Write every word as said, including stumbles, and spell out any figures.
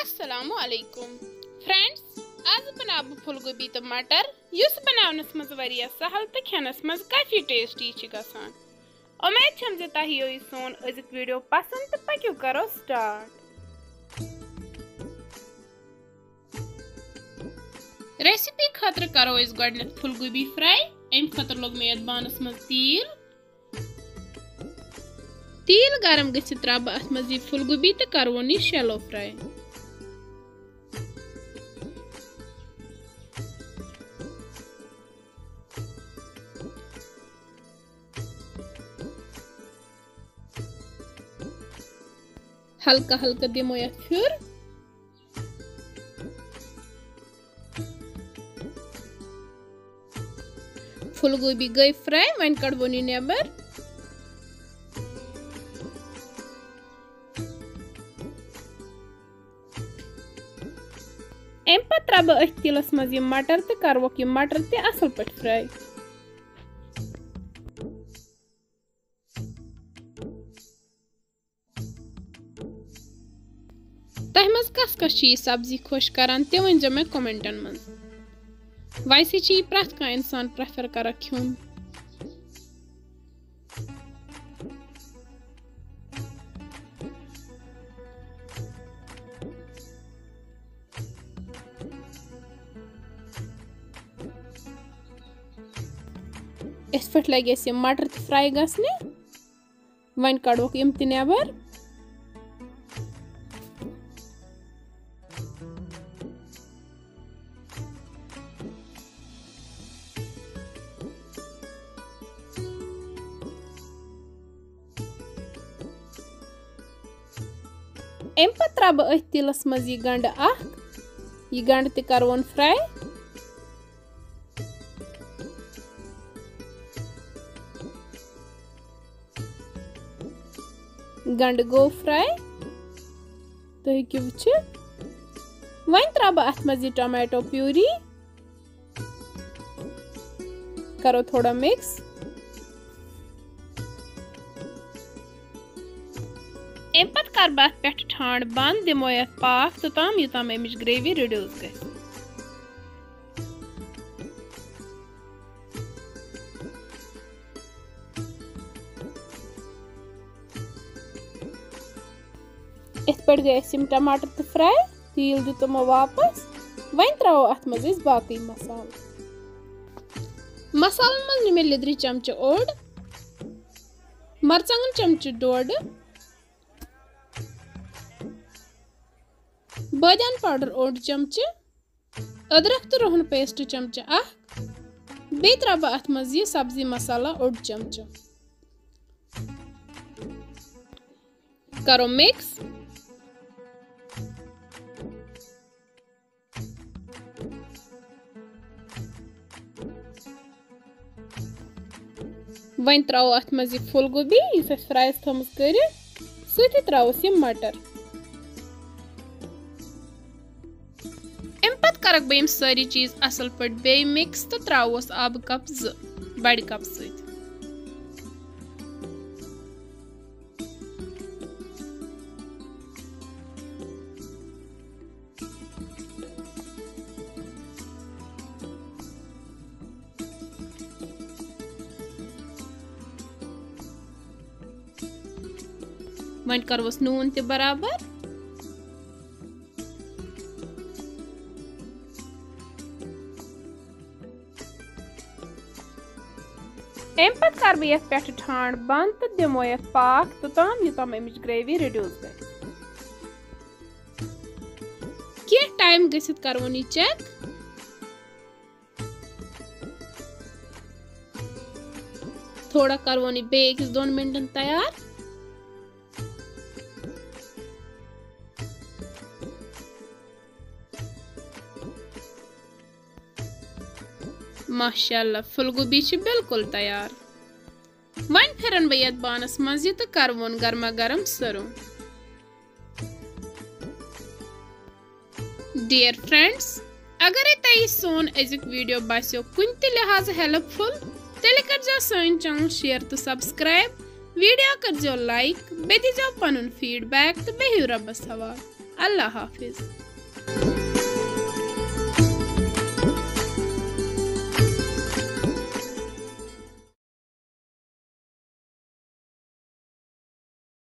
السلام علیکم فرینڈز، آز بناو بہٕ پھول گوبی تہٕ مٹر، یُس بناونس منٛز واریاہ سہل تہٕ کھٮ۪نس منٛز کافی ٹیسٹی چھِ گژھان۔ اُمید چھم زِ تۄہہِ یِیو یہِ سون أزیُک ویڈیو پسند تہٕ پٔکِو کرو سٹارٹ۔ ریسیپی خٲطرٕ کرو أسۍ گۄڈٕنٮ۪تھ پھول گوبی فرائی۔ اَمہِ خٲطرٕ لوٚگ مےٚ یَتھ بانَس منٛز تیٖل۔ تیٖل گرم گٔژھِتھ ترٛاوٕ بہٕ اَتھ منٛز یہِ پھول گوبی تہٕ کَرٕوون یہِ شیلو فرائی۔ ہلکہٕ ہلکہٕ دِمو یَتھ پھیُر۔ پھول گوبی گٔے فرائی، وۄنۍ کڑوون یہِ نیبر۔ اَمہِ پتہٕ ترٛاوٕ بہٕ أتھۍ تیٖلس منٛز یِم مٹر تہٕ کروکھ یِم مٹر تہِ اَصٕل پٲٹھۍ فرائی۔ تۄہہِ منٛز کس کس چھِ یہِ سبزی خۄش کران، تہِ ؤنۍ زیو مےٚ کمنٹن منٛز۔ ویسے چھِ یہِ پرٛٮ۪تھ کانٛہہ انسان پریفر کران کھیوٚن۔ یِتھ پٲٹھۍ لگہِ اَسہِ یِم مٹر تہِ فرائی گژھنہِ۔ وۄنۍ کڑوکھ یِم تہِ نیبر۔ اَمہِ پتہٕ ترٛاوٕ بہٕ أتھۍ تیٖلس منٛز یہِ گنڈٕ اکھ۔ یہِ گنڈٕ تہِ کروون فرائی۔ گنڈٕ گوٚو فرائی، تُہۍ ہیٚکِو وٕچھِتھ۔ وۄنۍ ترٛاوٕ بہٕ اَتھ منٛز یہِ ٹومیٹو پیوری، کرو تھوڑا مِکس۔ اَمہِ پتہٕ کر بہٕ اَتھ پٮ۪ٹھٕ ٹھانٛڈ بنٛد، دِمو یَتھ پاکھ توٚتام، یوٚتام اَمِچ گریوی ریڈیوس گژھِ۔ یِتھ پٲٹھۍ گٔے اَسہِ یِم ٹماٹر تہِ فرائی، تیٖل دیُت تِمو واپس۔ وۄنۍ ترٛاوو اَتھ منٛز أسۍ باقٕے مسالہٕ۔ مسالن منٛز نیوٗ مےٚ لیٚدرِ چمچہٕ اوٚڑ، مرژٕوانٛگن چمچہٕ ڈوٚڈ، بٲدیان پاوڈر اوٚڑ چمچہٕ، أدرکھ تہٕ رُہن پیسٹ چمچہٕ اکھ۔ بیٚیہِ ترٛاوٕ بہٕ اَتھ منٛز یہِ سبزی مسالہ اوٚڑ چمچہٕ۔ کرو مِکس۔ وۄنۍ ترٛاوو اَتھ منٛز یہِ پھول گوبی، یُس اَسہِ فرایَس تھٲومٕژ کٔرِتھ، سۭتی ترٛاووس یِم مٹر۔ اَمہِ پتہٕ کرکھ بہٕ یِم سٲری چیٖز اَصٕل پٲٹھۍ بیٚیہِ مِکس تہٕ ترٛاووس آبہٕ کپ زٕ بڑِ کپ سۭتۍ۔ وۄنۍ کروس نوٗن تہِ برابر۔ اَمہِ پتہٕ کر بہٕ یَتھ پٮ۪ٹھٕ ٹھانٛڈ بنٛد تہٕ دِمو یَتھ پاکھ توٚتام، یوٚتام اَمِچ گریوی ریڈیوس گژھِ۔ کینٛہہ ٹایم گٔژھِتھ کروون یہِ چیک۔ تھوڑا کروون یہِ بیٚیہِ أکِس دۄن مِنٹن تیار۔ ماشاءاللہ، پھول گوبی چھِ بالکل تیار۔ وۄنۍ پھِرن بہٕ یتھ بانس منٛز یہِ تہٕ کرٕ وۄنۍ گرما گرم سرو۔ ڈیئر فرینڈز، اگرے تۄہہِ یہِ سون أزیُک ویڈیو باسیو کُنہِ تہِ لحاظہٕ ہیلپ فُل، تیٚلہِ کٔرزیو سٲنۍ چینل شیئر تہٕ سبسکرائب، ویڈیو کٔرزیو لائک، بیٚیہِ دیٖزیو پنُن فیڈ بیک تہٕ بِہِو رۄبس حوالہٕ۔ اللہ حافظ۔